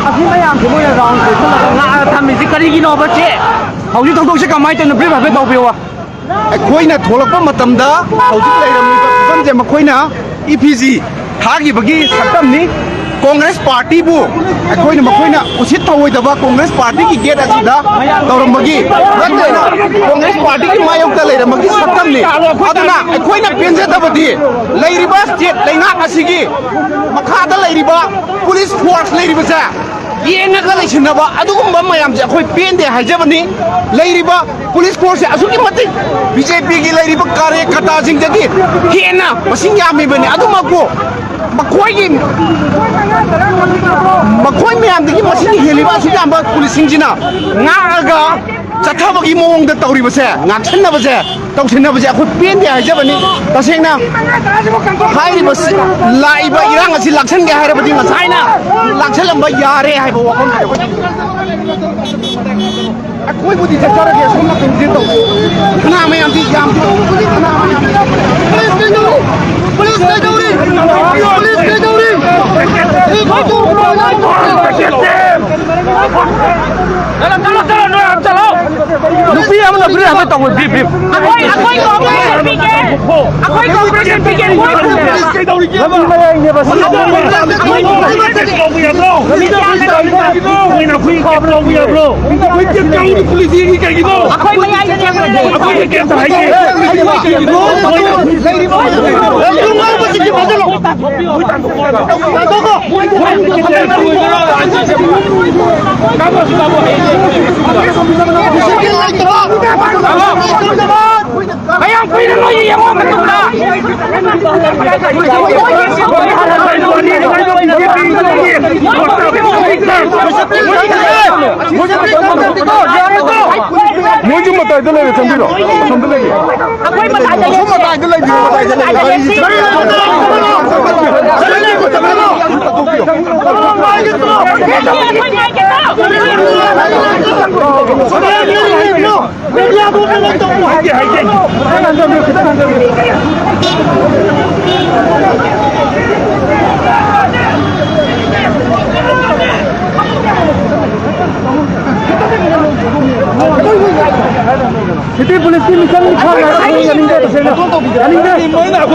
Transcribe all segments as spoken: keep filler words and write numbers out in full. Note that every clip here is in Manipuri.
ꯑꯁꯤ ꯃꯌꯥꯝꯁꯦ ꯃꯣꯏꯅ ꯔꯥꯎꯟ ꯀꯣꯏꯁꯤꯜꯂꯒ ꯉꯥꯛꯑꯒ ꯊꯝꯃꯤꯁꯤ ꯀꯔꯤꯒꯤꯅꯣꯕ ꯁꯦ? ꯍꯧꯖꯤꯛ ꯊꯧꯗꯣꯛꯁꯦ ꯀꯃꯥꯏꯅ ꯇꯧꯔꯤꯅꯣ? ꯕ꯭ꯔꯤꯐ ꯍꯥꯏꯐꯦꯠ ꯇꯧꯕꯤꯌꯨ꯫ ꯑꯩꯈꯣꯏꯅ ꯊꯣꯛꯂꯛꯄ ꯃꯇꯝꯗ ꯍꯧꯖꯤꯛ ꯂꯩꯔꯝꯃꯤꯕ ꯐꯤꯕꯝꯁꯦ ꯃꯈꯣꯏꯅ ꯏ ꯐꯤ ꯖꯤ ꯊꯥꯈꯤꯕꯒꯤ ꯁꯛꯇꯝꯅꯤ꯫ ꯀꯣꯡꯒ꯭ꯔꯦꯁ ꯄꯥꯔꯇꯤꯕꯨ ꯑꯩꯈꯣꯏꯅ, ꯃꯈꯣꯏꯅ ꯎꯁꯤꯠ ꯊꯧꯑꯣꯏꯗꯕ ꯀꯣꯡꯒ꯭ꯔꯦꯁ ꯄꯥꯔꯇꯤꯒꯤ ꯒꯦꯠ ꯑꯁꯤꯗ ꯇꯧꯔꯝꯕꯒꯤ ꯅꯠꯇꯅ ꯀꯣꯡꯒ꯭ꯔꯦꯁ ꯄꯥꯔꯇꯤꯒꯤ ꯃꯥꯌꯣꯛꯇ ꯂꯩꯔꯝꯕꯒꯤ ꯁꯛꯇꯝꯅꯤ꯫ ꯑꯗꯨꯅ ꯑꯩꯈꯣꯏꯅ ꯄꯦꯟꯖꯗꯕꯗꯤ ꯂꯩꯔꯤꯕ ꯁ꯭ꯇꯦꯠ ꯂꯩꯉꯥꯛ ꯑꯁꯤꯒꯤ ꯃꯈꯥꯗ ꯂꯩꯔꯤꯕ ꯄꯨꯂꯤꯁ ꯐꯣꯔꯁ ꯂꯩꯔꯤꯕꯁꯦ ꯌꯦꯡꯉꯒ ꯂꯩꯁꯤꯟꯅꯕ ꯑꯗꯨꯒꯨꯝꯕ ꯃꯌꯥꯝꯁꯦ ꯑꯩꯈꯣꯏ ꯄꯦꯟꯗꯦ ꯍꯥꯏꯖꯕꯅꯤ꯫ ꯂꯩꯔꯤꯕ ꯄꯨꯂꯤꯁ ꯐꯣꯔꯁꯁꯦ ꯑꯁꯨꯛꯀꯤ ꯃꯇꯤꯛ ꯕꯤ ꯖꯦ ꯄꯤꯒꯤ ꯂꯩꯔꯤꯕ ꯀꯥꯔꯌꯀꯔꯇꯥꯁꯤꯡꯗꯒꯤ ꯍꯦꯟꯅ ꯃꯁꯤꯡ ꯌꯥꯝꯃꯤꯕꯅꯤ꯫ ꯑꯗꯨꯃꯛꯄꯨ ꯃꯈꯣꯏꯒꯤ, ꯃꯈꯣꯏ ꯃꯌꯥꯝꯗꯒꯤ ꯃꯁꯤꯡ ꯍꯦꯜꯂꯤꯕ ꯑꯁꯨꯛ ꯌꯥꯝꯕ ꯄꯨꯂꯤꯁꯁꯤꯡꯁꯤꯅ ꯉꯥꯛꯑꯒ ꯆꯠꯊꯕꯒꯤ ꯃꯑꯣꯡꯗ ꯇꯧꯔꯤꯕꯁꯦ, ꯉꯥꯛꯁꯟꯅꯕꯁꯦ, ꯇꯧꯁꯤꯟꯅꯕꯁꯦ ꯑꯩꯈꯣꯏ ꯄꯦꯟꯗꯦ ꯍꯥꯏꯖꯕꯅꯤ꯫ ꯇꯁꯦꯡꯅ ꯍꯥꯏꯔꯤꯕ ꯂꯥꯛꯏꯕ ꯏꯔꯥꯡ ꯑꯁꯤ ꯂꯥꯛꯁꯟꯒꯦ ꯍꯥꯏꯔꯕꯗꯤ ꯉꯁꯥꯏꯅ ꯂꯥꯛꯁꯜꯂꯝꯕ ꯌꯥꯔꯦ ꯍꯥꯏꯕ ꯋꯥꯐꯝ ꯑꯩꯈꯣꯏ ꯑꯩꯈꯣꯏꯕꯨꯗꯤ ꯆꯠꯆꯔꯒꯦ, ꯁꯣꯝꯅ ꯀꯩꯅꯣꯗꯤ ꯇꯧ꯫ ꯀꯅꯥ ꯃꯌꯥꯝꯗꯤ ꯌꯥꯝ ꯀꯅꯥ ꯃꯌꯥꯝꯗꯤ ꯄꯨꯂꯤꯁ ꯀꯩꯗꯧꯔꯤ? ꯄꯨꯂꯤꯁ ꯀꯩꯗꯧꯔꯤ? ꯄꯨꯂꯤꯁ ꯀꯩꯗꯧꯔꯤ? ꯆꯠꯂꯣ, ꯆꯠꯂꯣ, ꯆꯠꯂꯣ, ꯅꯣꯏ ꯌꯥꯝ ꯆꯠꯂꯣ꯫ ꯅꯨꯄꯤ ꯑꯃꯅ ꯕ꯭ꯔꯤꯐ ꯑꯃ ꯇꯧꯕ, ꯕ꯭ꯔꯤꯐ, ꯕ꯭ꯔꯤꯐ꯫ ꯑꯩꯈꯣꯏ, ꯑꯩꯈꯣꯏ ꯀꯣꯑꯣꯄꯔꯦꯁꯟ ꯄꯤꯒꯦ꯫ ꯑꯩꯈꯣꯏ ꯀꯣꯑꯣꯄꯔꯦꯁꯟ ꯄꯤꯒꯦ꯫ ꯃꯣꯏ ꯂꯝꯕꯤ ꯃꯌꯥꯏꯅꯦꯕ ꯁꯤ꯫ ꯀꯩꯗꯧꯕ ꯌꯥꯕ꯭ꯔꯣ? ꯃꯣꯏꯅ ꯑꯩꯈꯣꯏ ꯀꯩꯝ ꯇꯧꯕ ꯌꯥꯕ꯭ꯔꯣ? ꯑꯩꯈꯣꯏ ꯀꯩꯝ ꯇꯧꯕ ꯄꯨꯂꯤꯁ ꯌꯦꯡꯉꯤ ꯀꯩꯒꯤꯅꯣ? ꯑꯩꯈꯣꯏ ꯃꯌꯥꯏꯗꯅꯦ ꯑꯩꯈꯣꯏ ꯂꯩꯔꯤꯁꯦ꯫ ꯑꯩꯈꯣꯏ ꯀꯩꯝꯇ ꯍꯥꯏꯗꯦ꯫ ꯃꯣꯏꯅ ꯀꯌꯥꯝ ꯀꯨꯏꯅ ꯅꯣꯏ ꯌꯦꯡꯉꯣ ꯃꯇꯨꯡꯗ? ꯃꯣꯏꯁꯨ ꯃꯇꯥꯏꯗ ꯂꯩꯔꯦ, ꯆꯪꯕꯤꯔꯣ꯫ ꯑꯁꯣꯝꯗ ꯂꯩꯔꯦ꯫ ꯑꯩꯈꯣꯏ ꯃꯇꯥꯏꯗ ꯂꯩꯔꯦ꯫ ꯑꯁꯣꯝ ꯃꯇꯥꯏꯗ ꯂꯩꯕꯤꯔꯣ, ꯃꯇꯥꯏꯗ ꯂꯩꯕꯤꯔꯣ꯫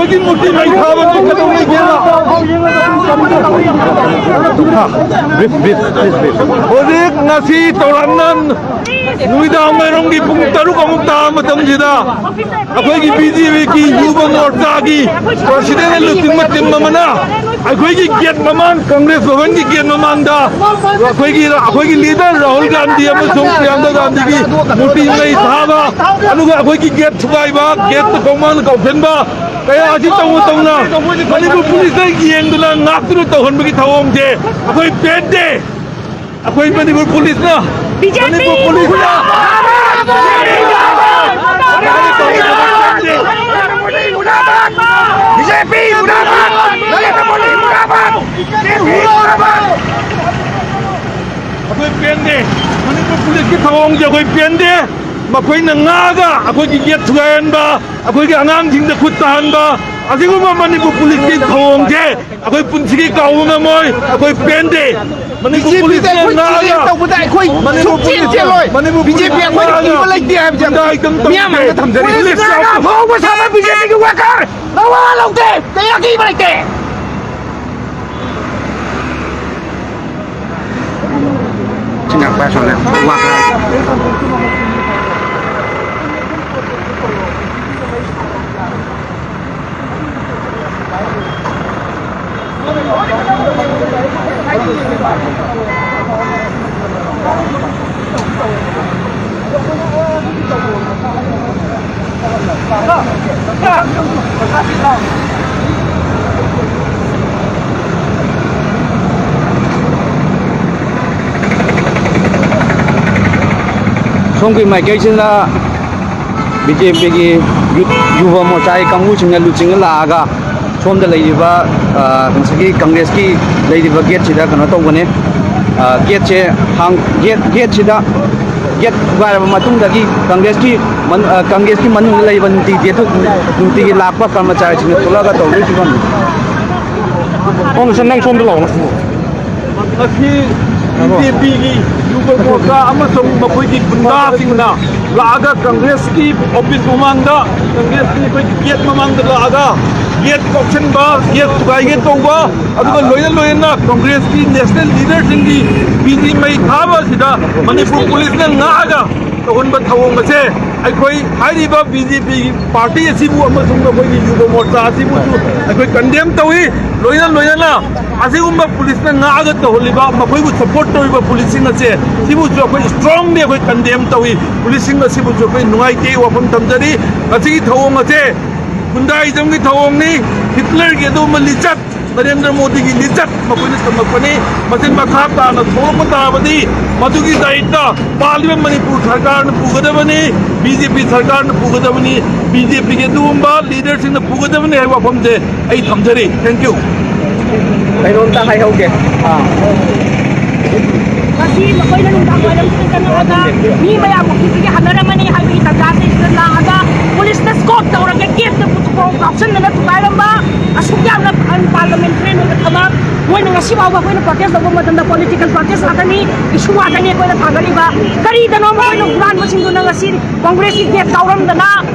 ꯑꯩꯈꯣꯏꯒꯤ ꯃꯨꯔꯇꯤ ꯃꯩ ꯊꯥꯕꯁꯤ ꯀꯩꯗꯧꯉꯩꯒꯦꯅ? ꯍꯧꯖꯤꯛ ꯉꯁꯤ ꯇꯧꯔꯛꯅ ꯅꯨꯃꯤꯗꯥꯡ ꯋꯥꯏꯔꯝꯒꯤ ꯄꯨꯡ ꯇꯔꯨꯛ ꯑꯃꯨꯛ ꯇꯥꯕ ꯃꯇꯝꯁꯤꯗ ꯑꯩꯈꯣꯏꯒꯤ ꯕꯤ ꯖꯦ ꯄꯤꯒꯤ ꯌꯨꯕ ꯃꯣꯔꯆꯥꯒꯤ ꯄ꯭ꯔꯁꯤꯗꯦꯟꯅ ꯂꯨꯆꯤꯡꯕ ꯇꯤꯝ ꯑꯃꯅ ꯑꯩꯈꯣꯏꯒꯤ ꯒꯦꯠ ꯃꯃꯥꯡ, ꯀꯪꯒ꯭ꯔꯦꯁ ꯚꯕꯟꯒꯤ ꯒꯦꯠ ꯃꯃꯥꯡꯗ ꯑꯩꯈꯣꯏꯒꯤ, ꯑꯩꯈꯣꯏꯒꯤ ꯂꯤꯗꯔ ꯔꯥꯍꯨꯜ ꯒꯥꯟꯙꯤ ꯑꯃꯁꯨꯡ ꯄ꯭ꯔꯤꯌꯥꯡꯀꯥ ꯒꯥꯟꯙꯤꯒꯤ ꯃꯨꯔꯇꯤ ꯃꯩ ꯊꯥꯕ, ꯑꯗꯨꯒ ꯑꯩꯈꯣꯏꯒꯤ ꯒꯦꯠ ꯊꯨꯒꯥꯏꯕ, ꯒꯦꯠꯇ ꯀꯧꯃꯥꯡꯅ ꯀꯥꯎꯁꯤꯟꯕ ꯀꯌꯥ ꯑꯁꯤ ꯇꯧꯅ ꯇꯧꯅ ꯃꯅꯤꯄꯨꯔ ꯄꯨꯂꯤꯁꯅ ꯌꯦꯡꯗꯨꯅ ꯉꯥꯛꯇꯨꯅ ꯇꯧꯍꯟꯕꯒꯤ ꯊꯧꯑꯣꯡꯁꯦ ꯑꯩꯈꯣꯏ ꯄꯦꯟꯗꯦ꯫ ꯑꯩꯈꯣꯏ ꯃꯅꯤꯄꯨꯔ ꯄꯨꯂꯤꯁꯅ, ꯕꯤ ꯖꯦ ꯄꯤ ꯃꯅꯤꯄꯨꯔ ꯄꯨꯂꯤꯁꯅ, ꯕꯤ ꯖꯦ ꯄꯤ ꯃꯨꯔꯗꯥꯕꯥꯗ! ꯅꯔꯦꯟꯗ꯭ꯔ ꯃꯣꯗꯤ ꯃꯨꯔꯗꯥꯕꯥꯗ! ꯕꯤ ꯖꯦ ꯄꯤ ꯃꯨꯔꯗꯥꯕꯥꯗ! ꯑꯩꯈꯣꯏ ꯄꯦꯟꯗꯦ꯫ ꯃꯅꯤꯄꯨꯔ ꯄꯨꯂꯤꯁꯀꯤ ꯊꯧꯑꯣꯡꯁꯦ ꯑꯩꯈꯣꯏ ꯄꯦꯟꯗꯦ꯫ ꯃꯈꯣꯏꯅ ꯉꯥꯛꯑꯒ ꯑꯩꯈꯣꯏꯒꯤ ꯒꯦꯠ ꯊꯨꯒꯥꯏꯍꯟꯕ, ꯑꯩꯈꯣꯏꯒꯤ ꯑꯉꯥꯡꯁꯤꯡꯗ ꯈꯨꯠ ꯊꯥꯍꯟꯕ, ꯑꯁꯤꯒꯨꯝꯕ ꯃꯅꯤꯄꯨꯔ ꯄꯨꯂꯤꯁꯀꯤ ꯊꯧꯑꯣꯡꯁꯦ ꯑꯩꯈꯣꯏ ꯄꯨꯟꯁꯤꯒꯤ ꯀꯥꯎꯕ ꯉꯝꯃꯣꯏ꯫ ꯑꯩꯈꯣꯏ ꯄꯦꯟꯗꯦ꯫ ꯃꯅꯤꯄꯨꯔ ꯕꯤ ꯖꯦ ꯄꯤꯗ ꯄꯨꯂꯤꯁꯅ ꯑꯩꯈꯣꯏ ꯉꯥꯛꯑꯒ, ꯊꯤꯖꯤꯟ ꯇꯧꯕꯗ ꯑꯩꯈꯣꯏ ꯃꯅꯤꯄꯨꯔ ꯁꯨꯡꯆꯦꯟ ꯄꯨꯂꯤꯁꯅ, ꯆꯦꯜꯂꯣꯏ꯫ ꯃꯅꯤꯄꯨꯔ ꯕꯤ ꯖꯦ ꯄꯤ ꯄꯨꯂꯤꯁꯅ ꯑꯩꯈꯣꯏꯗ ꯉꯥꯛꯑꯒ ꯀꯤꯕ ꯂꯩꯇꯦ ꯍꯥꯏꯕꯁꯦ ꯒꯨꯟꯗꯥ ꯑꯦꯛꯇꯝ ꯃꯤꯌꯥꯝ ꯇꯧꯗꯦ꯫ ꯃꯥꯡꯗ ꯊꯝꯖꯔꯤ꯫ ꯄꯨꯂꯤꯁ ꯄꯨꯂꯤꯁꯅ ꯉꯥꯛꯑꯒ ꯑꯐꯥꯎꯕ ꯁꯥꯕ ꯕꯤ ꯖꯦ ꯄꯤꯒꯤ ꯋꯥꯀꯔ ꯃꯋꯥ ꯂꯧꯗꯦ꯫ ꯀꯌꯥ ꯀꯤꯕ ꯂꯩꯇꯦ꯫ ꯁꯤꯅ ꯈ꯭ꯋꯥꯏ ꯁꯣꯜꯂꯦ꯫ ꯋꯥ ꯈꯔ꯫ ꯁꯣꯝꯒꯤ ꯃꯥꯏꯀꯩꯁꯤꯗ ꯕꯤ ꯖꯦ ꯄꯤꯒꯤ ꯌꯨꯠ, ꯌꯨꯕ ꯃꯣꯔꯆꯥꯒꯤ ꯀꯥꯡꯕꯨꯁꯤꯡꯅ ꯂꯨꯆꯤꯡꯉ ꯂꯥꯛꯑꯒ ꯁꯣꯝꯗ ꯂꯩꯔꯤꯕ, ꯑ, ꯉꯁꯥꯏꯒꯤ ꯀꯪꯒ꯭ꯔꯦꯁꯀꯤ ꯂꯩꯔꯤꯕ ꯒꯦꯠꯁꯤꯗ ꯀꯩꯅꯣ ꯇꯧꯕꯅꯦ꯫ ꯑ, ꯒꯦꯠꯁꯦ ꯍꯥꯡ-, ꯒꯦꯠ, ꯒꯦꯠꯁꯤꯗ ꯒꯦꯠ ꯊꯨꯒꯥꯏꯔꯕ ꯃꯇꯨꯡꯗꯒꯤ ꯀꯪꯒ꯭ꯔꯦꯁꯀꯤ ꯃꯟ-, ꯑ, ꯀꯪꯒ꯭ꯔꯦꯁꯀꯤ ꯃꯅꯨꯡꯗ ꯂꯩꯕ ꯅꯨꯡꯇꯤꯒꯤ ꯊꯣꯛ-, ꯅꯨꯡꯇꯤꯒꯤ ꯂꯥꯛꯄ ꯀꯔꯃꯆꯥꯔꯤꯁꯤꯡꯅ ꯊꯣꯛꯂꯛꯑꯒ ꯇꯧꯗꯣꯏ ꯐꯤꯕꯝꯅꯤ꯫ ꯍꯣꯝ ꯁꯦ, ꯅꯪ ꯁꯣꯝꯗ ꯂꯥꯛꯑꯣ꯫ ꯃꯁꯤ ꯕꯤ ꯖꯦ ꯄꯤꯒꯤ ꯌꯨꯕ ꯃꯣꯔꯆꯥ ꯑꯃꯁꯨꯡ ꯃꯈꯣꯏꯒꯤ ꯒꯨꯟꯗꯥꯁꯤꯡꯅ ꯂꯥꯛꯑꯒ ꯀꯪꯒ꯭ꯔꯦꯁꯀꯤ ꯑꯣꯐꯤꯁ ꯃꯃꯥꯡꯗ, ꯀꯪꯒ꯭ꯔꯦꯁꯀꯤ ꯑꯩꯈꯣꯏꯒꯤ ꯒꯦꯠ ꯃꯃꯥꯡꯗ ꯂꯥꯛꯑꯒ ꯒꯦꯠ ꯀꯧꯁꯟꯕ, ꯒꯦꯠ ꯊꯨꯒꯥꯏꯒꯦ ꯇꯧꯕ, ꯑꯗꯨꯒ ꯂꯣꯏꯅ ꯂꯣꯏꯅꯅ ꯀꯪꯒ꯭ꯔꯦꯁꯀꯤ ꯅꯦꯁꯅꯦꯜ ꯂꯤꯗꯔꯁꯤꯡꯒꯤ ꯕꯤꯗꯤ ꯃꯩ ꯊꯥꯕ ꯑꯁꯤꯗ ꯃꯅꯤꯄꯨꯔ ꯄꯨꯂꯤꯁꯅ ꯉꯥꯛꯑꯒ ꯇꯧꯍꯟꯕ ꯊꯧꯑꯣꯡ ꯑꯁꯦ ꯑꯩꯈꯣꯏ ꯍꯥꯏꯔꯤꯕ ꯕꯤ ꯖꯦ ꯄꯤ ꯄꯥꯔꯇꯤ ꯑꯁꯤꯕꯨ ꯑꯃꯁꯨꯡ ꯑꯩꯈꯣꯏꯒꯤ ꯌꯨꯕ ꯃꯣꯔꯆꯥ ꯑꯁꯤꯕꯨꯁꯨ ꯑꯩꯈꯣꯏ ꯀꯟꯗꯦꯝ ꯇꯧꯏ꯫ ꯂꯣꯏꯅ ꯂꯣꯏꯅꯅ ꯑꯁꯤꯒꯨꯝꯕ ꯄꯨꯂꯤꯁꯅ ꯉꯥꯛꯑꯒ ꯇꯧꯍꯜꯂꯤꯕ, ꯃꯈꯣꯏꯕꯨ ꯁꯄꯣꯔꯠ ꯇꯧꯔꯤꯕ ꯄꯨꯂꯤꯁꯁꯤꯡ ꯑꯁꯦ ꯁꯤꯕꯨꯁꯨ ꯑꯩꯈꯣꯏ ꯏꯁꯇ꯭ꯔꯣꯡꯂꯤ ꯑꯩꯈꯣꯏ ꯀꯟꯗꯦꯝ ꯇꯧꯏ꯫ ꯄꯨꯂꯤꯁꯁꯤꯡ ꯑꯁꯤꯕꯨꯁꯨ ꯑꯩꯈꯣꯏ ꯅꯨꯡꯉꯥꯏꯇꯦ ꯋꯥꯐꯝ ꯊꯝꯖꯔꯤ꯫ ꯃꯁꯤꯒꯤ ꯊꯧꯑꯣꯡ ꯑꯁꯦ ꯒꯨꯟꯗꯥꯏꯖꯝꯒꯤ ꯊꯧꯑꯣꯡꯅꯤ, ꯍꯤꯠꯂꯔꯒꯤ ꯑꯗꯨꯒꯨꯝꯕ ꯂꯤꯆꯠ, ꯅꯔꯦꯟꯗ꯭ꯔ ꯃꯣꯗꯤꯒꯤ ꯂꯤꯆꯠ ꯃꯈꯣꯏꯅ ꯇꯝꯃꯛꯄꯅꯤ꯫ ꯃꯁꯤ ꯃꯈꯥ ꯇꯥꯅ ꯊꯣꯛꯂꯛꯄ ꯇꯥꯔꯕꯗꯤ ꯃꯗꯨꯒꯤ ꯗꯥꯏꯇ ꯄꯥꯜꯂꯤꯕ ꯃꯅꯤꯄꯨꯔ ꯁꯔꯀꯥꯔꯅ ꯄꯨꯒꯗꯕꯅꯤ, ꯕꯤ ꯖꯦ ꯄꯤ ꯁꯔꯀꯥꯔꯅ ꯄꯨꯒꯗꯕꯅꯤ, ꯕꯤ ꯖꯦ ꯄꯤꯒꯤ ꯑꯗꯨꯒꯨꯝꯕ ꯂꯤꯗꯔꯁꯤꯡꯅ ꯄꯨꯒꯗꯕꯅꯤ ꯍꯥꯏꯕ ꯋꯥꯐꯝꯁꯦ ꯑꯩ ꯊꯝꯖꯔꯤ꯫ Thank you꯫ ꯀꯩꯅꯣꯝꯇ ꯍꯥꯏꯍꯧꯒꯦ꯫ ꯑꯥ꯫ ꯉꯁꯤ ꯃꯈꯣꯏꯅ ꯅꯨꯡꯗꯥꯡ ꯋꯥꯏꯔꯝꯁꯤꯗ ꯆꯪꯉꯛꯑꯒ ꯃꯤ ꯃꯌꯥꯝ ꯑꯁꯤꯗꯒꯤ ꯍꯟꯅꯔꯝꯃꯅꯤ ꯍꯥꯏꯕꯒꯤ ꯇꯥꯟꯖꯥꯁꯤꯗ ꯂꯥꯛꯑꯒ ꯄꯨꯂꯤꯁꯅ ꯁ꯭ꯀꯣꯠ ꯇꯧꯔꯒ ꯒꯦꯠꯇ ꯄꯨꯊꯣꯛ ꯀꯥꯎꯁꯟꯗꯅ ꯊꯨꯒꯥꯏꯔꯝꯕ ꯑꯁꯨꯛ ꯌꯥꯝꯅ ꯑꯟꯄꯥꯔꯂꯃꯦꯟꯇꯔꯤ ꯑꯣꯏꯕ ꯊꯕꯛ꯫ ꯃꯣꯏꯅ ꯉꯁꯤ ꯐꯥꯎꯕ ꯑꯩꯈꯣꯏꯅ ꯄ꯭ꯔꯣꯇꯦꯁ ꯇꯧꯕ ꯃꯇꯝꯗ ꯄꯣꯂꯤꯇꯤꯀꯦꯜ ꯄ꯭ꯔꯣꯇꯦꯁ ꯉꯥꯛꯇꯅꯤ, ꯏꯁꯨ ꯉꯥꯛꯇꯅꯤ ꯑꯩꯈꯣꯏꯅ ꯊꯥꯡꯒꯠꯂꯤꯕ꯫ ꯀꯔꯤꯗꯅꯣ ꯃꯈꯣꯏꯅ ꯍꯨꯔꯥꯟꯕꯁꯤꯡꯗꯨꯅ ꯉꯁꯤ ꯀꯣꯡꯒ꯭ꯔꯦꯁꯀꯤ ꯒꯦꯠ ꯀꯥꯎꯔꯝꯗꯅ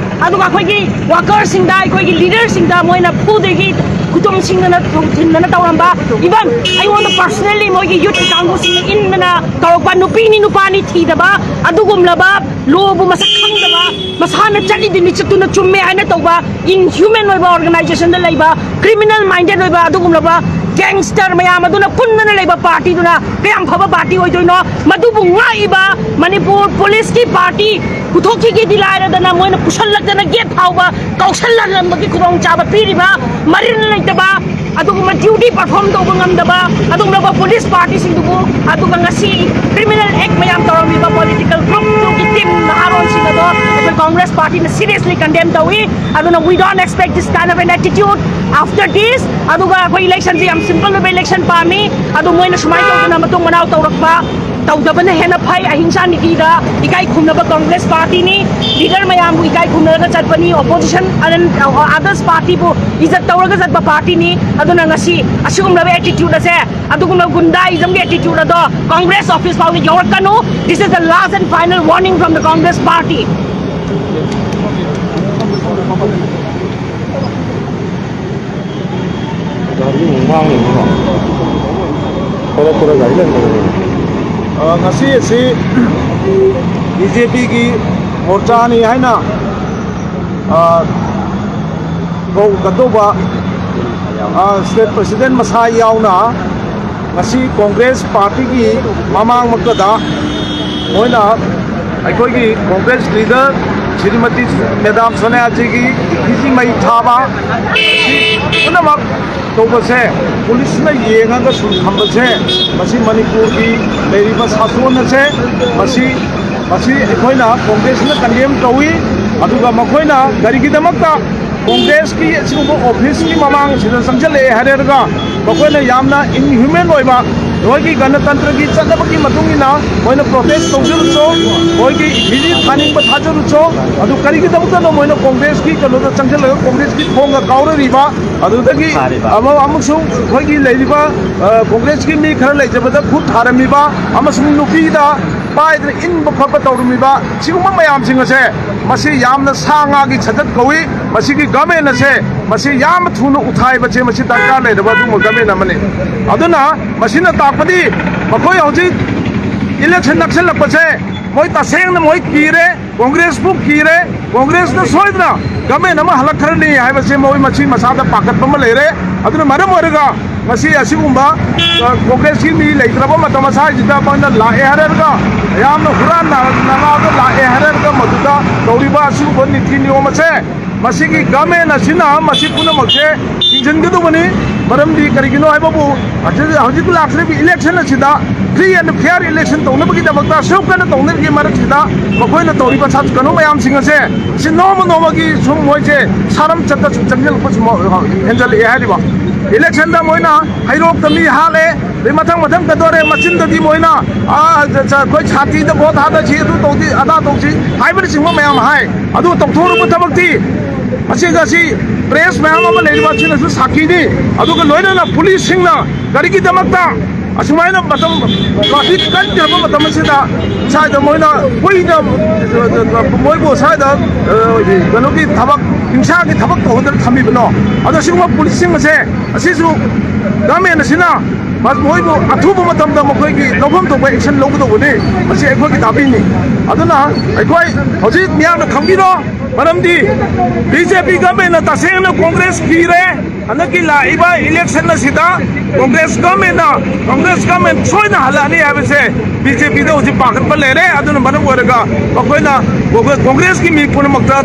ꯑꯗꯨꯒ ꯑꯩꯈꯣꯏꯒꯤ ꯋꯥꯀꯔꯁꯤꯡꯗ, ꯑꯩꯈꯣꯏꯒꯤ ꯂꯤꯗꯔꯁꯤꯡꯗ ꯃꯣꯏꯅ ꯐꯨꯗꯒꯤ ꯈꯨꯇꯨꯝꯁꯤꯡꯗꯅ ꯊꯤꯟꯗꯅ ꯇꯧꯔꯝꯕ, ꯏꯚꯟ ꯑꯩꯉꯣꯟꯗ ꯄꯔꯁꯅꯦꯜꯂꯤ ꯃꯣꯏꯒꯤ ꯌꯨꯠꯀꯤ ꯀꯥꯡꯕꯨꯁꯤꯡꯅ ꯏꯟꯗꯅ ꯇꯧꯔꯛꯄ, ꯅꯨꯄꯤꯅꯤ ꯅꯨꯄꯥꯅꯤ ꯊꯤꯗꯕ ꯑꯗꯨꯒꯨꯝꯂꯕ, ꯂꯣꯕꯨ ꯃꯁꯛ ꯈꯪꯗꯕ, ꯃꯁꯥꯅ ꯆꯠꯂꯤꯗꯨꯅꯤ ꯆꯠꯇꯨꯅ ꯆꯨꯝꯃꯦ ꯍꯥꯏꯅ ꯇꯧꯕ, ꯏꯟꯍ꯭ꯌꯨꯃꯦꯟ ꯑꯣꯏꯕ ꯑꯣꯔꯒꯅꯥꯏꯖꯦꯁꯟꯗ ꯂꯩꯕ, ꯀ꯭ꯔꯤꯃꯤꯅꯦꯜ ꯃꯥꯏꯟꯗꯦꯠ ꯑꯣꯏꯕ ꯑꯗꯨꯒꯨꯝꯂꯕ ꯒꯦꯡꯁꯇꯔ ꯃꯌꯥꯝ ꯑꯗꯨꯅ ꯄꯨꯟꯗꯅ ꯂꯩꯕ ꯄꯥꯔꯇꯤꯗꯨꯅ ꯀꯌꯥꯝ ꯐꯕ ꯄꯥꯔꯇꯤ ꯑꯣꯏꯗꯣꯏꯅꯣ? ꯃꯗꯨꯕꯨ ꯉꯥꯛꯏꯕ ꯃꯅꯤꯄꯨꯔ ꯄꯨꯂꯤꯁꯀꯤ ꯄꯥꯔꯇꯤ ꯄꯨꯊꯣꯛꯈꯤꯒꯦꯗꯤ ꯂꯥꯏꯔꯗꯅ ꯃꯣꯏꯅ ꯄꯨꯁꯜꯂꯛꯇꯅ ꯒꯦꯠ ꯐꯥꯎꯕ ꯀꯥꯎꯁꯜꯍꯜꯂꯝꯕꯒꯤ ꯈꯨꯗꯣꯡꯆꯥꯕ ꯄꯤꯔꯤꯕ ꯃꯔꯤꯜ ꯂꯩꯇꯕ ꯑꯗꯨꯒꯨꯝꯕ ꯗ꯭ꯌꯨꯇꯤ ꯄꯔꯐꯣꯔꯝ ꯇꯧꯕ ꯉꯝꯗꯕ ꯑꯗꯨꯒꯨꯝꯂꯕ ꯄꯨꯂꯤꯁ ꯄꯥꯔꯇꯤꯁꯤꯡꯗꯨꯕꯨ, ꯑꯗꯨꯒ ꯉꯁꯤ ꯀ꯭ꯔꯤꯃꯤꯅꯦꯜ ꯑꯦꯛ ꯃꯌꯥꯝ ꯇꯧꯔꯝꯃꯤꯕ ꯄꯣꯂꯤꯇꯤꯀꯦꯜ ꯒ꯭ꯔꯨꯞꯇꯨꯒꯤ ꯇꯤꯝ ꯅꯍꯥꯔꯣꯟꯁꯤꯡ ꯑꯗꯣ ꯑꯩꯈꯣꯏ ꯀꯣꯡꯒ꯭ꯔꯦꯁ ꯄꯥꯔꯇꯤꯅ ꯁꯤꯔꯤꯌꯁꯂꯤ ꯀꯟꯗꯦꯝ ꯇꯧꯏ꯫ ꯑꯗꯨꯅ we don't expect this kind of an attitude after this. ꯑꯗꯨꯒ ꯑꯩꯈꯣꯏ ꯏꯂꯦꯛꯁꯟꯁꯦ ꯌꯥꯝ ꯁꯤꯝꯄꯜ ꯑꯣꯏꯕ ꯏꯂꯦꯛꯁꯟ ꯄꯥꯝꯃꯤ꯫ ꯑꯗꯨ ꯃꯣꯏꯅ ꯁꯨꯃꯥꯏꯅ ꯇꯧꯗꯅ ꯃꯇꯨꯡ ꯃꯅꯥꯎ ꯇꯧꯔꯛꯄ ꯇꯧꯗꯕꯅ ꯍꯦꯟꯅ ꯐꯩ꯫ ꯑꯍꯤꯡꯁꯥ ꯅꯤꯇꯤꯗ ꯏꯀꯥꯏ ꯈꯨꯝꯅꯕ ꯀꯣꯡꯒ꯭ꯔꯦꯁ ꯄꯥꯔꯇꯤꯅꯤ꯫ ꯂꯤꯗꯔ ꯃꯌꯥꯝꯕꯨ ꯏꯀꯥꯏ ꯈꯨꯝꯅꯔꯒ ꯆꯠꯄꯅꯤ꯫ ꯑꯣꯄꯣꯖꯤꯁꯟ ꯑꯗꯔꯁ ꯄꯥꯔꯇꯤꯕꯨ ꯏꯖꯠ ꯇꯧꯔꯒ ꯆꯠꯄ ꯄꯥꯔꯇꯤꯅꯤ꯫ ꯑꯗꯨꯅ ꯉꯁꯤ ꯑꯁꯤꯒꯨꯝꯂꯕ ꯑꯦꯇꯤꯇ꯭ꯌꯨꯠ ꯑꯁꯦ, ꯑꯗꯨꯒꯨꯝꯂꯕ ꯒꯨꯟꯗꯥꯏꯖꯝꯒꯤ ꯑꯦꯇꯤꯇ꯭ꯌꯨꯠ ꯑꯗꯣ ꯀꯣꯡꯒ꯭ꯔꯦꯁ ꯑꯣꯐꯤꯁ ꯐꯥꯎꯗ ꯌꯧꯔꯛꯀꯅꯨ꯫ This is the last and final warning from the Congress party. ꯒꯥꯔꯤ ꯑꯃꯨꯛ ꯃꯥꯡꯉꯤꯅꯤꯀꯣ꯫ ꯊꯣꯛꯂꯛꯄꯗ ꯒꯥꯔꯤ ꯂꯩꯔꯝꯗꯕꯅꯦ꯫ ꯑ, ꯉꯁꯤ ꯑꯁꯤ ꯕꯤ ꯖꯦ ꯄꯤꯒꯤ ꯃꯣꯔꯆꯥꯅꯤ ꯍꯥꯏꯅ, ꯑ, ꯀꯧ-, ꯀꯩꯗꯧꯕ, ꯑ, ꯁ꯭ꯇꯦꯠ ꯄ꯭ꯔꯁꯤꯗꯦꯟ ꯃꯁꯥ ꯌꯥꯎꯅ ꯉꯁꯤ ꯀꯣꯡꯒ꯭ꯔꯦꯁ ꯄꯥꯔꯇꯤꯒꯤ ꯃꯃꯥꯡꯃꯛꯇꯗ ꯃꯣꯏꯅ ꯑꯩꯈꯣꯏꯒꯤ ꯀꯣꯡꯒ꯭ꯔꯦꯁ ꯂꯤꯗꯔ ꯁ꯭ꯔꯤꯃꯇꯤ ꯃꯦꯗꯥꯝ ꯁꯣꯅꯤꯌꯥꯖꯤꯒꯤ ꯏꯐꯤꯖꯤ ꯃꯩ ꯊꯥꯕ, ꯃꯁꯤ ꯄꯨꯝꯅꯃꯛ ꯇꯧꯕꯁꯦ, ꯄꯨꯂꯤꯁꯅ ꯌꯦꯡꯉꯒ ꯁꯨꯝ ꯊꯝꯕꯁꯦ, ꯃꯁꯤ ꯃꯅꯤꯄꯨꯔꯒꯤ ꯂꯩꯔꯤꯕ ꯁꯥꯁꯣꯟ ꯑꯁꯦ, ꯃꯁꯤ, ꯃꯁꯤ ꯑꯩꯈꯣꯏꯅ ꯀꯣꯡꯒ꯭ꯔꯦꯁꯅ ꯀꯟꯗꯦꯝ ꯇꯧꯏ꯫ ꯑꯗꯨꯒ ꯃꯈꯣꯏꯅ ꯀꯔꯤꯒꯤꯗꯃꯛꯇ ꯀꯣꯡꯒ꯭ꯔꯦꯁꯀꯤ ꯑꯁꯤꯒꯨꯝꯕ ꯑꯣꯐꯤꯁꯀꯤ ꯃꯃꯥꯡ ꯑꯁꯤꯗ ꯆꯪꯁꯤꯜꯂꯛꯑꯦ ꯍꯥꯏꯔꯒ ꯃꯈꯣꯏꯅ ꯌꯥꯝꯅ ꯏꯟꯍ꯭ꯌꯨꯃꯦꯟ ꯑꯣꯏꯕ, ꯃꯣꯏꯒꯤ ꯒꯅꯇꯟꯇ꯭ꯔꯒꯤ ꯆꯠꯅꯕꯒꯤ ꯃꯇꯨꯡ ꯏꯟꯅ ꯃꯣꯏꯅ ꯄ꯭ꯔꯣꯇꯦꯁ ꯇꯧꯖꯔꯨꯆꯣ, ꯃꯣꯏꯒꯤ ꯏꯊꯤꯖꯤ ꯊꯥꯅꯤꯡꯕ ꯊꯥꯖꯔꯨꯆꯣ, ꯑꯗꯨ ꯀꯔꯤꯒꯤꯗꯃꯛꯇꯅꯣ ꯃꯣꯏꯅ ꯀꯣꯡꯒ꯭ꯔꯦꯁꯀꯤ ꯀꯩꯅꯣꯗ ꯆꯪꯁꯤꯜꯂꯒ ꯀꯣꯡꯒ꯭ꯔꯦꯁꯀꯤ ꯊꯣꯡꯒ ꯀꯥꯎꯔꯔꯤꯕ, ꯑꯗꯨꯗꯒꯤ ꯊꯥꯔꯤꯕ꯫ ꯑꯃ-, ꯑꯃꯁꯨꯡ ꯑꯩꯈꯣꯏꯒꯤ ꯂꯩꯔꯤꯕ, ꯑ, ꯀꯣꯡꯒ꯭ꯔꯦꯁꯀꯤ ꯃꯤ ꯈꯔ ꯂꯩꯖꯕꯗ ꯈꯨꯠ ꯊꯥꯔꯝꯃꯤꯕ ꯑꯃꯁꯨꯡ ꯅꯨꯄꯤꯗ ꯄꯥꯏꯗꯅ ꯏꯟꯕ ꯈꯣꯠꯄ ꯇꯧꯔꯝꯃꯤꯕ ꯁꯤꯒꯨꯝꯕ ꯃꯌꯥꯝꯁꯤꯡ ꯑꯁꯦ, ꯃꯁꯤ ꯌꯥꯝꯅ ꯁꯥ ꯉꯥꯒꯤ ꯁꯖꯠ ꯀꯧꯏ꯫ ꯃꯁꯤꯒꯤ ꯒꯃꯦꯟ ꯑꯁꯦ ꯃꯁꯤ ꯌꯥꯝꯅ ꯊꯨꯅ ꯎꯊꯥꯏꯕꯁꯦ ꯃꯁꯤ ꯗꯔꯀꯥꯔ ꯂꯩꯔꯕ ꯑꯗꯨꯒꯨꯝꯕ ꯒꯃꯦꯟ ꯑꯃꯅꯤ꯫ ꯑꯗꯨꯅ ꯃꯁꯤꯅ ꯇꯥꯛꯄꯗꯤ ꯃꯈꯣꯏ ꯍꯧꯖꯤꯛ ꯏꯂꯦꯛꯁꯟ ꯅꯛꯁꯜꯂꯛꯄꯁꯦ ꯃꯣꯏ ꯇꯁꯦꯡꯅ ꯃꯣꯏ ꯀꯤꯔꯦ, ꯀꯣꯡꯒ꯭ꯔꯦꯁꯄꯨ ꯀꯤꯔꯦ, ꯀꯣꯡꯒ꯭ꯔꯦꯁꯅ ꯁꯣꯏꯗꯅ ꯒꯃꯦꯟ ꯑꯃ ꯍꯜꯂꯛꯈ꯭ꯔꯅꯤ ꯍꯥꯏꯕꯁꯦ ꯃꯣꯏ ꯃꯁꯤ ꯃꯁꯥꯗ ꯄꯥꯈꯠꯄ ꯑꯃ ꯂꯩꯔꯦ꯫ ꯑꯗꯨꯅ ꯃꯔꯝ ꯑꯣꯏꯔꯒ ꯉꯁꯤ ꯑꯁꯤꯒꯨꯝꯕ, ꯑ, ꯀꯣꯡꯒ꯭ꯔꯦꯁꯀꯤ ꯃꯤ ꯂꯩꯇ꯭ꯔꯕ ꯃꯇꯝ ꯑꯁꯥꯏꯁꯤꯗ ꯃꯣꯏꯅ ꯂꯥꯛꯑꯦ ꯍꯥꯏꯔꯒ, ꯌꯥꯝꯅ ꯍꯨꯔꯥꯟ ꯅ-, ꯅꯉꯥꯜꯗ ꯂꯥꯛꯑꯦ ꯍꯥꯏꯔꯒ ꯃꯗꯨꯗ ꯇꯧꯔꯤꯕ ꯑꯁꯤꯒꯨꯝꯕ ꯅꯤꯇꯤ ꯅꯤꯌꯣꯝ ꯑꯁꯦ ꯃꯁꯤꯒꯤ ꯒꯃꯦꯟ ꯑꯁꯤꯅ ꯃꯁꯤ ꯄꯨꯝꯅꯃꯛꯁꯦ ꯊꯤꯡꯖꯤꯟꯒꯗꯧꯕꯅꯤ꯫ ꯃꯔꯝꯗꯤ ꯀꯔꯤꯒꯤꯅꯣ ꯍꯥꯏꯕꯕꯨ ꯍꯧꯖꯤꯛ, ꯍꯧꯖꯤꯛ ꯂꯥꯛꯀꯗꯧꯔꯤꯕ ꯏꯂꯦꯛꯁꯟ ꯑꯁꯤꯗ free and fair election ꯇꯧꯅꯕꯒꯤꯗꯃꯛꯇ ꯑꯁꯨꯛ ꯀꯟꯅ ꯇꯧꯅꯔꯤꯕꯒꯤ ꯃꯔꯛꯁꯤꯗ ꯃꯈꯣꯏꯅ ꯇꯧꯔꯤꯕ ꯁꯥ-, ꯀꯩꯅꯣ ꯃꯌꯥꯝꯁꯤꯡ ꯑꯁꯦ ꯁꯤ ꯅꯣꯡꯃ ꯅꯣꯡꯃꯒꯤ ꯁꯨꯝ ꯃꯣꯏꯁꯦ ꯁꯥꯔꯝ ꯆꯠꯇ ꯁꯨꯝ ꯆꯪꯁꯤꯜꯂꯛꯄ ꯁꯨꯝ ꯍꯦꯟꯖꯜꯂꯛꯑꯦ ꯍꯥꯏꯔꯤꯕ꯫ ꯏꯂꯦꯛꯁꯟꯗ ꯃꯣꯏꯅ ꯍꯩꯔꯣꯛꯇ ꯃꯤ ꯍꯥꯠꯂꯦ, ꯑꯗꯩ ꯃꯊꯪ ꯃꯊꯪ ꯀꯗꯧꯔꯦ, ꯃꯆꯤꯟꯗꯗꯤ ꯃꯣꯏꯅ, "ꯑꯥ, ꯆ-, ꯆ-, ꯑꯩꯈꯣꯏ ꯁꯥꯟꯇꯤꯗ ꯚꯣꯠ ꯊꯥꯗꯁꯤ, ꯑꯗꯨ ꯇꯧꯁꯤ, ꯑꯗꯥ ꯇꯧꯁꯤ" ꯍꯥꯏꯕꯅꯆꯤꯡꯕ ꯃꯌꯥꯝ ꯍꯥꯏ꯫ ꯑꯗꯨ ꯇꯧꯊꯣꯔꯛꯄ ꯊꯕꯛꯇꯤ ꯑꯁꯤꯒ ꯑꯁꯤ ꯄ꯭ꯔꯦꯁ ꯃꯌꯥꯝ ꯑꯃ ꯂꯩꯔꯤꯕ ꯑꯁꯤꯅꯁꯨ ꯁꯥꯈꯤꯅꯤ꯫ ꯑꯗꯨꯒ ꯂꯣꯏꯅꯅ ꯄꯨꯂꯤꯁꯁꯤꯡꯅ ꯀꯔꯤꯒꯤꯗꯃꯛꯇ ꯑꯁꯨꯃꯥꯏꯅ ꯃꯇꯝ, ꯇ꯭ꯔꯥꯐꯤꯛ ꯀꯟꯗ꯭ꯔꯕ ꯃꯇꯝ ꯑꯁꯤꯗ ꯁ꯭ꯋꯥꯏꯗ ꯃꯣꯏꯅ ꯀꯨꯏꯅ, ꯃꯣꯏꯕꯨ ꯁ꯭ꯋꯥꯏꯗ, ꯑ, ꯀꯩꯅꯣꯒꯤ ꯊꯕꯛ, ꯍꯤꯡꯁꯥꯒꯤ ꯊꯕꯛ ꯇꯧꯍꯟꯗꯅ ꯊꯝꯃꯤꯕꯅꯣ? ꯑꯗꯣ ꯁꯤꯒꯨꯝꯕ ꯄꯨꯂꯤꯁꯁꯤꯡ ꯑꯁꯦ, ꯑꯁꯤꯁꯨ ꯒꯃꯦꯟ ꯑꯁꯤꯅ ꯃ-, ꯃꯣꯏꯕꯨ ꯑꯊꯨꯕ ꯃꯇꯝꯗ ꯃꯈꯣꯏꯒꯤ ꯂꯧꯐꯝ ꯊꯣꯛꯄ action ꯂꯧꯒꯗꯧꯕꯅꯤ꯫ ꯃꯁꯤ ꯑꯩꯈꯣꯏꯒꯤ ꯗꯥꯕꯤꯅꯤ꯫ ꯑꯗꯨꯅ ꯑꯩꯈꯣꯏ ꯍꯧꯖꯤꯛ ꯃꯤꯌꯥꯝꯅ ꯈꯪꯕꯤꯔꯣ, ꯃꯔꯝꯗꯤ B J P ꯒꯃꯦꯟꯅ ꯇꯁꯦꯡꯅ ꯀꯣꯡꯒ꯭ꯔꯦꯁ ꯀꯤꯔꯦ꯫ ꯍꯟꯗꯛꯀꯤ ꯂꯥꯛꯏꯕ election ꯑꯁꯤꯗ ꯀꯣꯡꯒ꯭ꯔꯦꯁ ꯒꯃꯦꯟꯅ, ꯀꯣꯡꯒ꯭ꯔꯦꯁ ꯒꯃꯦꯟ ꯁꯣꯏꯅ ꯍꯜꯂꯛꯑꯅꯤ ꯍꯥꯏꯕꯁꯦ B J P ꯗ ꯍꯧꯖꯤꯛ ꯄꯥꯈꯠꯄ ꯂꯩꯔꯦ꯫ ꯑꯗꯨꯅ ꯃꯔꯝ ꯑꯣꯏꯔꯒ ꯃꯈꯣꯏꯅ ꯀꯣꯡꯒ꯭ꯔꯦꯁꯀꯤ ꯃꯤ ꯄꯨꯝꯅꯃꯛꯇ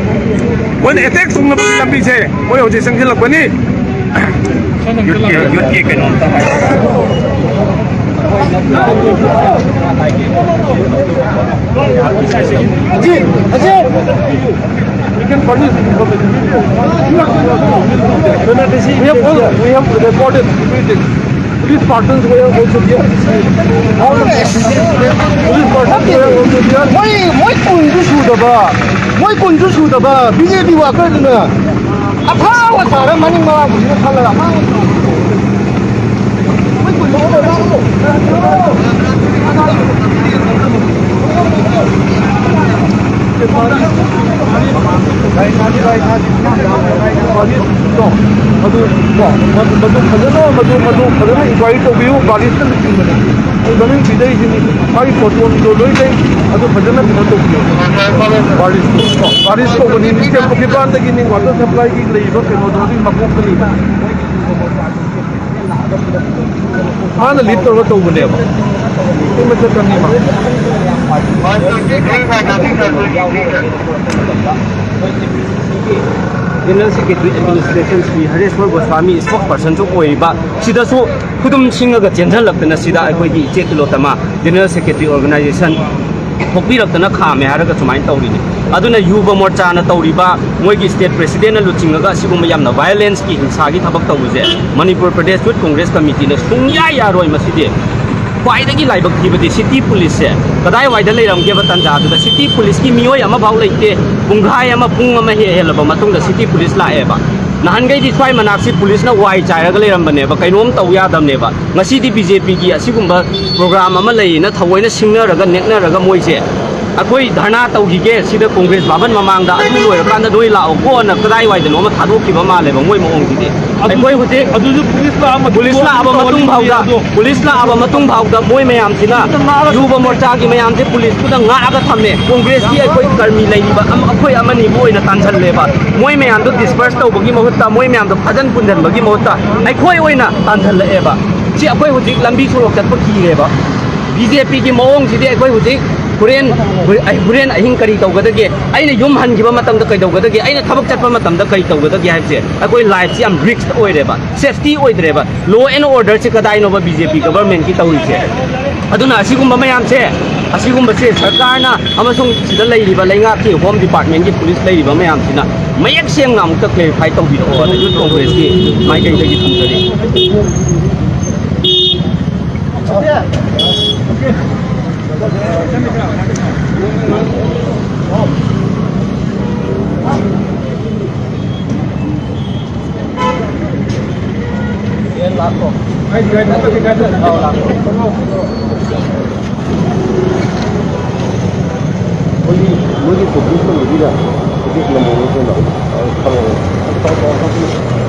ꯃꯣꯏꯅ attack ꯇꯧꯅꯕꯒꯤ ꯂꯝꯕꯤꯁꯦ ꯃꯣꯏ ꯍꯧꯖꯤꯛ ꯆꯪꯁꯤꯜꯂꯛꯄꯅꯤ꯫ ꯌꯨꯠꯀꯤ, ꯌꯨꯠꯀꯤ ꯀꯩꯅꯣꯝꯇ ꯍꯥꯏ꯫ Ajit, Ajit! We can furnish. We have all, we have recorded everything. Police persons were also there. All the police persons were also there. ꯃꯣꯏ, ꯃꯣꯏ ꯀꯨꯟꯁꯨ ꯁꯨꯗꯕ, ꯃꯣꯏ ꯀꯨꯟꯁꯨ ꯁꯨꯗꯕ B J P workerꯗꯨꯅ ꯑꯐꯥꯎꯕ ꯁꯥꯔ ꯃꯅꯤꯡ ꯃꯔꯥꯡ ꯄꯨꯁꯤꯜꯂ ꯈꯜꯂꯒ ꯑꯐꯥꯎꯕ ꯃꯗꯨ ꯀꯣ, ꯃꯗꯨ, ꯃꯗꯨ ꯐꯖꯅ, ꯃꯗꯨ, ꯃꯗꯨ ꯐꯖꯅ inquiry ꯇꯧꯕꯤꯌꯨ꯫ ꯒꯥꯔꯤꯁꯤꯅ ꯂꯨꯆꯤꯡꯕꯅꯦ꯫ ꯑꯩ ꯃꯃꯤꯡ ꯄꯤꯗꯔꯤꯁꯤꯅꯤ꯫ ꯃꯥꯒꯤ photoꯗꯣ ꯂꯣꯏ ꯂꯩ꯫ ꯑꯗꯨ ꯐꯖꯅ ꯀꯩꯅꯣ ꯇꯧꯕꯤꯌꯨ꯫ ꯒꯥꯔꯤꯁ ꯀꯣ, ꯒꯥꯔꯤꯁ ꯀꯧꯕꯅꯤ꯫ ꯏꯆꯦ ꯄꯨꯈ꯭ꯔꯤꯄꯥꯟꯗꯒꯤꯅꯤ꯫ Water supplyꯒꯤ ꯂꯩꯔꯤꯕ ꯀꯩꯅꯣꯗꯣ ꯑꯗꯨꯒꯤ ꯃꯀꯣꯛꯇ ꯂꯩꯕ꯫ ꯃꯥꯅ lead ꯇꯧꯔꯒ ꯇꯧꯕꯅꯦꯕ꯫ ꯑꯩ ꯃꯊꯛꯇꯅꯤ ꯃꯥ꯫ General Secretary Administration Shri ꯍꯔꯦꯁ꯭ꯋꯔ Goswami spokespersonꯁꯨ ꯑꯣꯏꯔꯤꯕ ꯁꯤꯗꯁꯨ ꯈꯨꯗꯨꯝ ꯁꯤꯡꯉꯒ ꯆꯦꯟꯁꯤꯜꯂꯛꯇꯅ ꯁꯤꯗ ꯑꯩꯈꯣꯏꯒꯤ ꯏꯆꯦ ꯇꯤꯂꯣꯇꯃꯥ General Secretary Organisation ꯊꯣꯛꯄꯤꯔꯛꯇꯅ ꯈꯥꯝꯃꯦ ꯍꯥꯏꯔꯒ ꯁꯨꯃꯥꯏꯅ ꯇꯧꯔꯤꯅꯤ꯫ ꯑꯗꯨꯅ ꯌꯨꯕ ꯃꯣꯔꯆꯥꯅ ꯇꯧꯔꯤꯕ, ꯃꯣꯏꯒꯤ state presidentꯅ ꯂꯨꯆꯤꯡꯉꯒ ꯑꯁꯤꯒꯨꯝꯕ ꯌꯥꯝꯅ violenceꯀꯤ, ꯍꯤꯡꯁꯥꯒꯤ ꯊꯕꯛ ꯇꯧꯕꯁꯦ ꯃꯅꯤꯄꯨꯔ ꯄ꯭ꯔꯗꯦꯁ ꯌꯨꯠ ꯀꯣꯡꯒ꯭ꯔꯦꯁ ꯀꯃꯤꯇꯤꯅ ꯁꯨꯡꯌꯥ ꯌꯥꯔꯣꯏ꯫ ꯃꯁꯤꯗꯤ ꯈ꯭ꯋꯥꯏꯗꯒꯤ ꯂꯥꯏꯕꯛ ꯊꯤꯕꯗꯤ city policeꯁꯦ ꯀꯗꯥꯏꯋꯥꯏꯗ ꯂꯩꯔꯝꯒꯦꯕ ꯇꯥꯟꯖꯥꯗꯨꯗ? City policeꯀꯤ ꯃꯤꯑꯣꯏ ꯑꯃꯐꯥꯎ ꯂꯩꯇꯦ꯫ ꯄꯨꯡꯈꯥꯏ ꯑꯃ, ꯄꯨꯡ ꯑꯃ ꯍꯦ-, ꯍꯦꯜꯂꯕ ꯃꯇꯨꯡꯗ city police ꯂꯥꯛꯑꯦꯕ꯫ ꯅꯍꯥꯟꯈꯩꯗꯤ ꯁ꯭ꯋꯥꯏ ꯃꯅꯥꯛꯁꯤ policeꯅ ꯋꯥꯏ ꯆꯥꯏꯔꯒ ꯂꯩꯔꯝꯕꯅꯦꯕ, ꯀꯩꯅꯣꯝ ꯇꯧ ꯌꯥꯗꯕꯅꯦꯕ꯫ ꯉꯁꯤꯗꯤ BJPꯒꯤ ꯑꯁꯤꯒꯨꯝꯕ program ꯑꯃ ꯂꯩꯌꯦꯅ ꯊꯑꯣꯏꯅ ꯁꯤꯡꯅꯔꯒ ꯅꯦꯛꯅꯔꯒ ꯃꯣꯏꯁꯦ ꯑꯩꯈꯣꯏ ꯙꯔꯅꯥ ꯇꯧꯈꯤꯒꯦ ꯁꯤꯗ ꯀꯣꯡꯒ꯭ꯔꯦꯁ ꯚꯕꯟ ꯃꯃꯥꯡꯗ, ꯑꯗꯨ ꯂꯣꯏꯔꯀꯥꯟꯗ ꯅꯣꯏ ꯂꯥꯛꯑꯣꯀꯣꯅ ꯀꯗꯥꯏꯋꯥꯏꯗꯅꯣ ꯑꯃ ꯊꯥꯗꯣꯛꯈꯤꯕ ꯃꯥꯜꯂꯦꯕ ꯃꯣꯏ ꯃꯑꯣꯡꯁꯤꯗꯤ꯫ ꯑꯩꯈꯣꯏ ꯍꯧꯖꯤꯛ ꯑꯗꯨꯁꯨ police ꯂꯥꯛꯑ ꯃꯇꯨꯡ police ꯂꯥꯛꯑꯕ ꯃꯇꯨꯡ ꯐꯥꯎꯗ, ꯑꯗꯣ police ꯂꯥꯛꯑꯕ ꯃꯇꯨꯡ ꯐꯥꯎꯗ ꯃꯣꯏ ꯃꯌꯥꯝꯁꯤꯅ, ꯌꯨꯕ ꯃꯣꯔꯆꯥꯒꯤ ꯃꯌꯥꯝꯁꯦ policeꯇꯨꯗ ꯉꯥꯛꯑꯒ ꯊꯝꯃꯦ꯫ ꯀꯣꯡꯒ꯭ꯔꯦꯁꯀꯤ ꯑꯩꯈꯣꯏ ꯀꯔꯃꯤ ꯂꯩꯔꯤꯕ ꯑꯃ, ꯑꯩꯈꯣꯏ ꯑꯃꯅꯤꯕꯨ ꯑꯣꯏꯅ ꯇꯥꯟꯁꯤꯜꯂꯦꯕ꯫ ꯃꯣꯏ ꯃꯌꯥꯝꯗꯣ disperse ꯇꯧꯕꯒꯤ ꯃꯍꯨꯠꯇ, ꯃꯣꯏ ꯃꯌꯥꯝꯗꯣ ꯐꯥꯖꯟ ꯄꯨꯟꯁꯤꯟꯕꯒꯤ ꯃꯍꯨꯠꯇ ꯑꯩꯈꯣꯏ ꯑꯣꯏꯅ ꯇꯥꯟꯁꯤꯜꯂꯛꯑꯦꯕ꯫ ꯁꯤ ꯑꯩꯈꯣꯏ ꯍꯧꯖꯤꯛ ꯂꯝꯕꯤ ꯁꯣꯔꯣꯛ ꯆꯠꯄ ꯀꯤꯔꯦꯕ꯫ BJPꯒꯤ ꯃꯑꯣꯡꯁꯤꯗꯤ ꯑꯩꯈꯣꯏ ꯍꯧꯖꯤꯛ ꯍꯣꯔꯦꯟ, ꯍꯣꯔꯦꯟ ꯑꯍꯤꯡ ꯀꯔꯤ ꯇꯧꯒꯗꯒꯦ? ꯑꯩꯅ ꯌꯨꯝ ꯍꯟꯈꯤꯕ ꯃꯇꯝꯗ ꯀꯩꯗꯧꯒꯗꯒꯦ? ꯑꯩꯅ ꯊꯕꯛ ꯆꯠꯄ ꯃꯇꯝꯗ ꯀꯔꯤ ꯇꯧꯒꯗꯒꯦ ꯍꯥꯏꯕꯁꯦ ꯑꯩꯈꯣꯏ lifeꯁꯤ ꯌꯥꯝ risk ꯑꯣꯏꯔꯦꯕ, safety ꯑꯣꯏꯗ꯭ꯔꯦꯕ꯫ Law and orderꯁꯦ ꯀꯗꯥꯏꯅꯣꯕ BJP governmentꯀꯤ ꯇꯧꯔꯤꯁꯦ? ꯑꯗꯨꯅ ꯑꯁꯤꯒꯨꯝꯕ ꯃꯌꯥꯝꯁꯦ, ꯑꯁꯤꯒꯨꯝꯕꯁꯦ ꯁꯔꯀꯥꯔꯅ ꯑꯃꯁꯨꯡ ꯁꯤꯗ ꯂꯩꯔꯤꯕ ꯂꯩꯉꯥꯛꯀꯤ Home Departmentꯀꯤ police ꯂꯩꯔꯤꯕ ꯃꯌꯥꯝꯁꯤꯅ ꯃꯌꯦꯛ ꯁꯦꯡꯅ ꯑꯃꯨꯛꯇ clarify ꯇꯧꯕꯤꯔꯛꯑꯣ ꯍꯥꯏꯅ ꯌꯨꯠ ꯀꯣꯡꯒ꯭ꯔꯦꯁꯀꯤ ꯃꯥꯏꯀꯩꯗꯒꯤ ꯊꯝꯖꯔꯤ꯫ ꯑꯩꯈꯣꯏꯒꯤ ꯃꯣꯏꯒꯤ ꯄꯨꯕ꯭ꯔꯤꯁ ꯀꯃꯤꯇꯤꯗ ꯄꯨꯕ꯭ꯔꯤꯁ ꯂꯝꯕꯣꯡꯅ ꯀꯩꯅꯣ ꯈꯪꯉꯦ꯫